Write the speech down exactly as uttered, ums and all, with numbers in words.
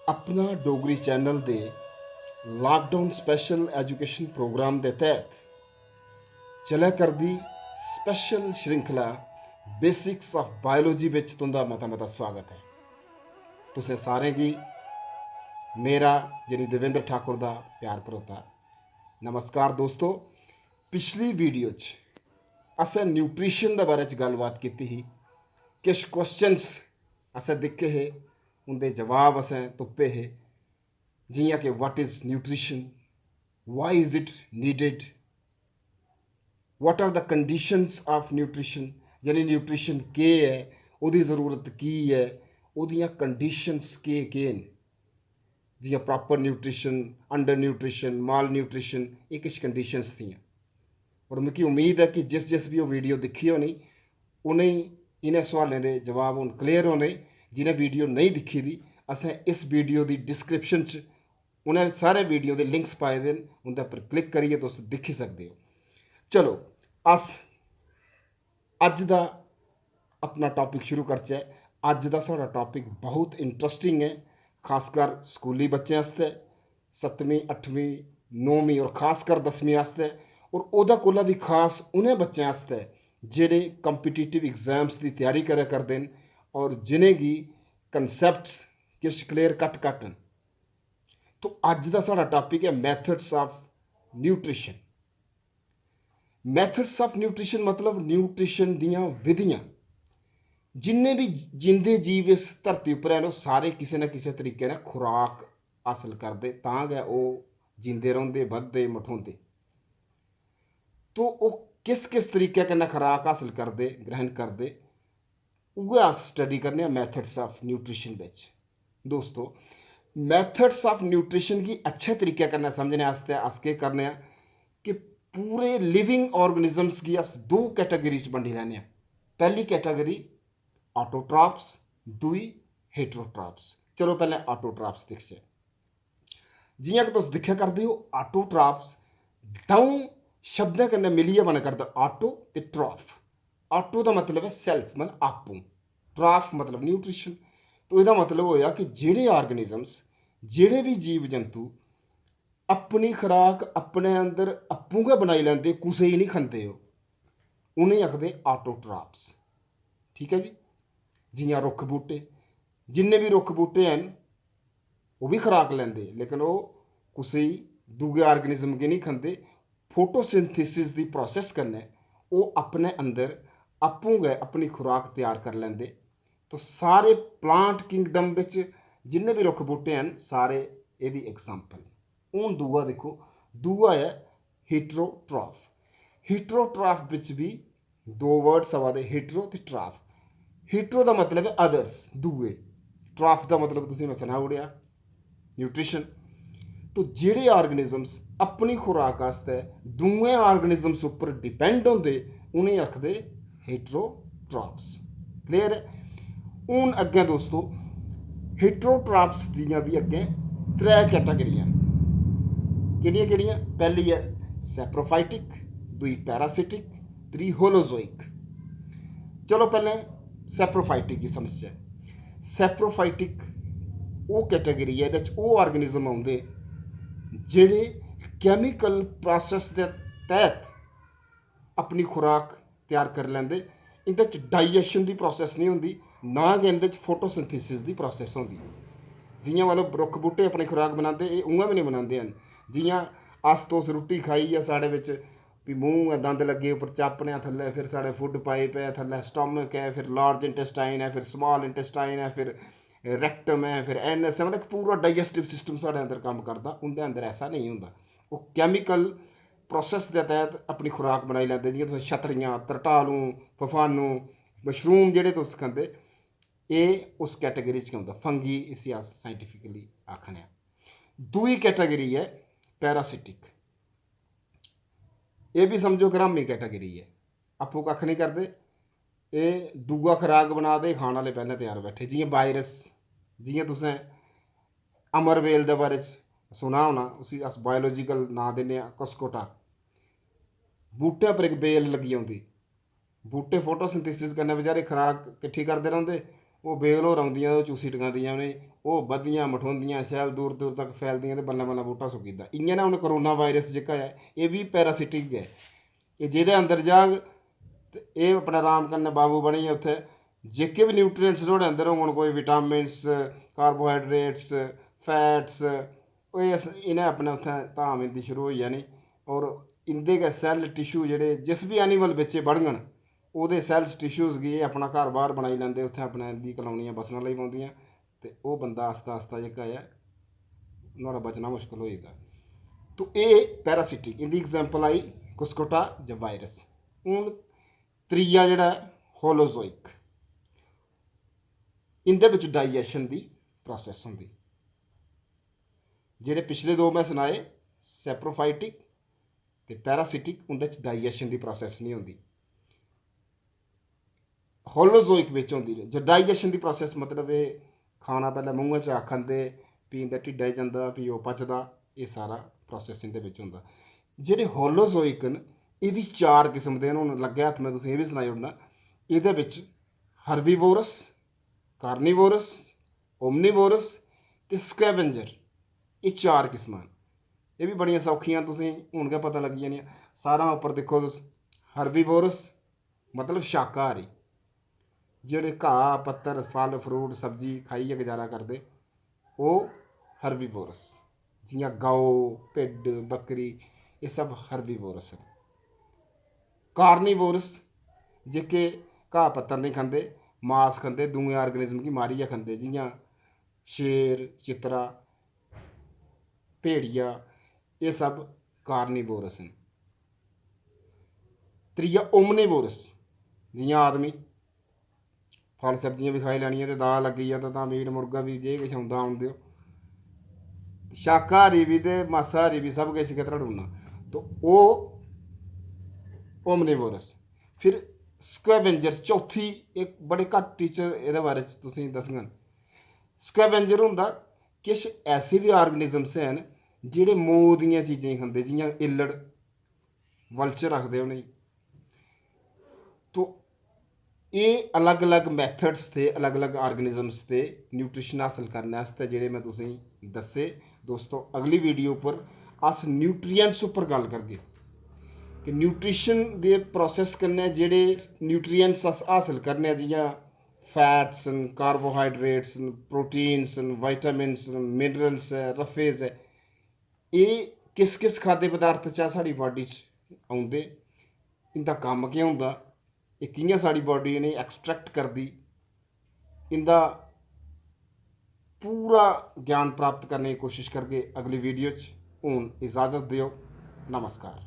अपना डोगरी चैनल दे lockdown special education programme दे तैह्त चलै करदी स्पैशल श्रृंखला बेसिक्स ऑफ बायोलॉजी बिच तुं'दा मता मता स्वागत ऐ। तुसें सारें गी मेरा, यानी देवेंद्र ठाकुर दा प्यार भरोता नमस्कार। दोस्तो, पिछली वीडियो च असें न्यूट्रिशन दे बारे च गल्लबात कीती ही। किश क्वेश्चंस असें दिक्खे हे, उं'दे जवाब असें तुप्पे हे, जि'यां कि what is nutrition, why is it needed, what are the conditions of nutrition, यानी न्यूट्रिशन केह् ऐ, ओह्दी जरूरत की ऐ, ओह्दियां कंडीशंस केह् केह् न, जि'यां प्रॉपर न्यूट्रिशन, अंडर न्यूट्रिशन, माल न्यूट्रिशन, एह् किश कंडीशंस थियां। और मिगी उम्मीद ऐ कि जिस जिस बी ओह् वीडियो दिक्खी होनी, उ'नेंगी इ'नें सोआलें दे जवाब हून क्लियर होने। जि'नें वीडियो नेईं दिक्खी दी, असें इस वीडियो दी डिस्क्रिप्शन च उ'नें सारे वीडियो दे लिंक्स पाए दे न, उं'दे पर क्लिक करियै तुस दिक्खी सकदे ओ। चलो, अस अज्ज दा अपना टॉपिक शुरू करचै। अज्ज दा साढ़ा टॉपिक बहुत इंटरेस्टिंग ऐ, खासकर स्कूली बच्चें आस्तै, सत्तमीं, अठमीं, नौमीं और खासकर दसमीं आस्तै, और ओह्दे कोला बी खास उ'नें बच्चें आस्तै जेह्ड़े कॉम्पिटिटिव एग्जाम्स दी त्यारी करै करदे न और जिनेंगी कनसैप्ट्स किश क्लियर कट घट्ट न। तो अज्ज दा साढ़ा टॉपिक ऐ methods of nutrition। Methods of nutrition मतलब न्यूट्रिशन दियां विधियां। जिन्ने बी जींदे जीव इस धरती उप्पर हैन, ओह् सारे किसे ना किसे तरीके नै खुराक हासल करदे, तां गै ओह् जींदे रौंह्दे, बधदे, मठोंदे। तो ओह् किस किस तरीके कन्नै खुराक हासल करदे, ग्रहण करदे, उ'ऐ अस स्टडी करने आं methods of nutrition बिच। दोस्तो, methods of nutrition गी अच्छे तरीके कन्नै समझने आस्तै अस केह् करने आं कि पूरे लिविंग ऑर्गेनिजम्स गी अस दो कैटेगरी च बंडी लैने आं। पैह्ली कैटेगरी ऑटोट्राफ्स, दूई हीटरोट्राफ्स। चलो, पैह्लें ऑटोट्राफ्स दिखचै। जि'यां कि तुस दिक्खा करदे ओ, ऑटोट्राफ्स द'ऊं शब्दें कन्नै मिलियै बना करदा, ऑटो ते ट्राफ। ऑटो दा मतलब ऐ सेल्फ, मतलब आपूं, ट्राफ मतलब न्यूट्रिशन। तो एह्दा मतलब होएआ कि जेह्ड़े ऑर्गेनिजम्स, जेह्ड़े बी जीव जंतु अपनी खुराक अपने अंदर आपूं गै बनाई लैंदे, कुसै गी निं खंदे ओह्, उ'नेंगी आखदे ऑटोट्राफ्स। ठीक ऐ जी, जि'यां रुक्ख बूह्टे, जिन्ने बी रुक्ख बूह्टे हैन, ओह् बी खुराक लैंदे, लेकिन ओह् कुसै गी, दूए ऑर्गेनिज्म गी निं खंदे। फोटोसिंथेसिस दी प्रोसेस कन्नै ओह् अपने अंदर आपूं गै अपनी खुराक त्यार करी लैंदे। तो सारे प्लांट किंगडम बिच जिन्ने बी रुक्ख बूह्टे हैन, सारे एह्दी एग्जाम्पल। हून दूआ दिक्खो, दूआ ऐ हीटरोट्राफ। हीटरोट्राफ बिच बी दो वर्ड्स आवा दे, हीटरो ते ट्राफ। हीटरो दा मतलब ऐ अदर्स, दूए। ट्राफ दा मतलब तुसें में सनाई ओड़ेआ, न्यूट्रिशन। तो जेह्ड़े ऑर्गेनिजम्स अपनी खुराक आस्तै दूए ऑर्गेनिजम्स उप्पर डिपेंड होंदे, उ'नेंगी आखदे हीटरोट्राफ्स। क्लियर ऐ? हून अग्गें दोस्तो, हीटरोट्राफ्स दियां बी अग्गें त्रै कैटेगरियां न। केह्ड़ियां केह्ड़ियां? पैह्ली ऐ सैप्रोफाइटिक, दूई पैरासिटिक, त्री होलोजोइक। चलो, पैह्लें सैप्रोफाइटिक गी समझचै। सैप्रोफाइटिक ओह् कैटेगरी ऐ, एह्दे च ओह् ऑर्गेनिज्म औंदे जेह्ड़े केमिकल प्रोसेस दे तैह्त अपनी खुराक त्यार करी लैंदे। इं'दे च डाइजेशन दी प्रोसेस निं होंदी, ना गै इं'दे च फोटोसिंथेसिस दी प्रोसेस होंदी। जि'यां मतलब रुक्ख बूह्टे अपनी खुराक बनांदे, एह् उ'आं बी निं बनांदे हैन। जि'यां अस, तुस रुट्टी खाइयै, साढ़े बिच भी मूंह् ऐ, दंद लग्गे उप्पर चापने आं थल्लै, फिर साढ़े फूड पाइप ऐ, थल्लै स्टमक ऐ, फिर लार्ज इंटेस्टाइन ऐ, फिर स्मॉल इंटेस्टाइन ऐ, फिर रेक्टम ऐ, फिर एनएस ऐ, मतलब पूरा डाइजेस्टिव सिस्टम साढ़े अंदर कम्म करदा। उं'दे अंदर ऐसा नेईं होंदा। ओह् केमिकल प्रोसेस दे तैह्त अपनी खुराक बनाई लैंदे। जि'यां तुस छत्तरियां, तरटालू, फफानू, मशरूम जेह्ड़े तुस खंदे, एह् उस कैटेगरी च गै औंदा, फंगी इसी अस साइंटिफिकली आखने आं। दूई कैटेगरी ऐ पैरासिटिक। एह् बी समझो कि हरामी कैटेगरी ऐ, आपूं कक्ख निं करदे, एह् दूआ खराक बना दे, खान आह्ले पैह्लें त्यार बैठे। जि'यां वायरस, जि'यां तुसें अमरबेल दे बारे च सुना होना, उसी अस बायोलॉजिकल नांऽ दिन्ने आं कसकोटा। बूह्टें पर इक बेल लग्गी औंदी, बूह्टे फोटोसिंथेसिस कन्नै बेचारे खराक किट्ठी करदे रौंह्दे, ओह् बेल होर औंदियां ते ओह् चूसी टकांदियां उ'नेंगी, ओह् बधदियां मठोंदियां, शैल दूर दूर तक फैलदियां ते बल्लें बल्लें बूह्टा सुक्की जंदा। इ'यां नै हून कोरोना वायरस जेह्का ऐ, एह् बी पैरासिटिक गै। एह् जेह्दे अंदर जाग ते एह् अपने अराम कन्नै बाबू बनियै उत्थै जेह्के बी न्यूट्रिएंट्स नुहाड़े अंदर होङन, कोई विटामिन्स, कार्बोहाइड्रेट्स, फैट्स, एह् इस इ'नें अपने उत्थै धाम इंदी शुरू होई जानी। होर इंदे गै सैल्ल टिशू जेह्ड़े जिस बी एनिमल बिच्च एह् बढ़ङन, ओह्दे सैल्स टिशूज गी एह् अपना घर बाह्र बनाई लैंदे, उत्थै अपने इंदी कॉलोनियां बस्सना लगी पौंदियां। ते ओह् बंदा आस्ता आस्ता जेह्का ऐ, नुहाड़ा बचना मुश्कल होई जंदा। तो एह् पैरासिटिक, इंदी एग्जाम्पल आई कुसकुटा जां वायरस। हून त्रीया जेह्ड़ा ऐ, होलोजोइक, इंदे बिच डाइजेशन दी प्रोसेस होंदी। जेह्ड़े पिछले दो में सनाए, सैप्रोफाइटिक ते पैरासिटिक, उंदे च डाइजेशन दी प्रोसेस नहीं होंदी। होलोजोइक बिच होंदी। जो डाइजेशन दी प्रोसेस, मतलब एह् खाना पैह्लें मूंहै च खंदे, फ्ही इंदे ढिड्डै च जंदा, फ्ही ओह् पचदा, एह् सारा प्रोसेस इंदे बिच होंदा। जेह्ड़े होलोजोइक न, एह् बी चार किस्म दे न। हून लग्गै हत्थ, में तुसेंगी एह् बी सनाई ओड़ना। एह्दे बिच हर्बीवोरस, कार्निवोरस, ओमनीवोरस ते स्कैवेंजर, एह् चार किस्मां न। एह् बी बड़ियां सौखियां, तुसेंगी हून गै पता लग्गी जानियां। सारां उप्पर दिक्खो तुस, हर्बीवोरस मतलब शाकाहारी, जेह्ड़े घाऽ, पत्तर, फल, फ्रूट, सब्जी खाइयै गजारा करदे, ओह् हर्बीवोरस। जि'यां गौ, भिड्ड, बक्करी, एह् सब हर्बीवोरस न। कार्निवोरस, जेह्के घाऽ पत्तर नहीं खंदे, मास खंदे, दूए ऑर्गेनिज्म गी मारियै खंदे, जि'यां शेर, चित्तरा, भेड़िया, एह् सब कार्निवोरस न। त्रीया ओमनीवोरस, जि'यां आदमी फल सब्जियां बी खाई लैनियां ते दाल लग्गी जा, तां मीट मुर्गा बी जे किश औंदा, औन देओ। शाकाहारी बी ते मांसाहारी बी सब किश गै त्रड़ी ओड़ना। तो ओह् ओमनीवोरस। फिर स्कैवेंजर, चौथी, इक बड़े घट्ट टीचर एह्दे बारे च तुसेंगी दसङन। स्कैवेंजर होंदा, किश ऐसे बी ऑर्गेनिजम्स हैन जेह्ड़े मौत दियां चीज़ें गी खंदे, जि'यां इल्लड़, वल्चर आखदे उ'नेंगी। तो एह् अलग-अलग मैथड्स ते अलग-अलग ऑर्गेनिजम्स दे न्यूट्रिशन हासल करने आस्तै जेह्ड़े में तुसेंगी दस्से। दोस्तो, अगली वीडियो उप्पर अस न्यूट्रिएंट्स उप्पर गल्ल करगे कि न्यूट्रिशन दे प्रोसेस कन्नै जेह्ड़े न्यूट्रिएंट्स अस हासल करने आं, जि'यां फैट्स न, कार्बोहाइड्रेट्स न, प्रोटीन्स न, विटामिन्स न, मिनरल्स ऐ, रफेज ऐ, एह् किस किस खाद्य पदार्थ चा साढ़ी बाडी च औंदे, इं'दा कम्म केह् होंदा, एह् कि'यां साढ़ी बाडी इ'नेंगी एक्सट्रैक्ट करदी, इं'दा पूरा ज्ञान प्राप्त करने दी कोशश करगे अगली वीडियो च। हून इजाज़त देओ। नमस्कार।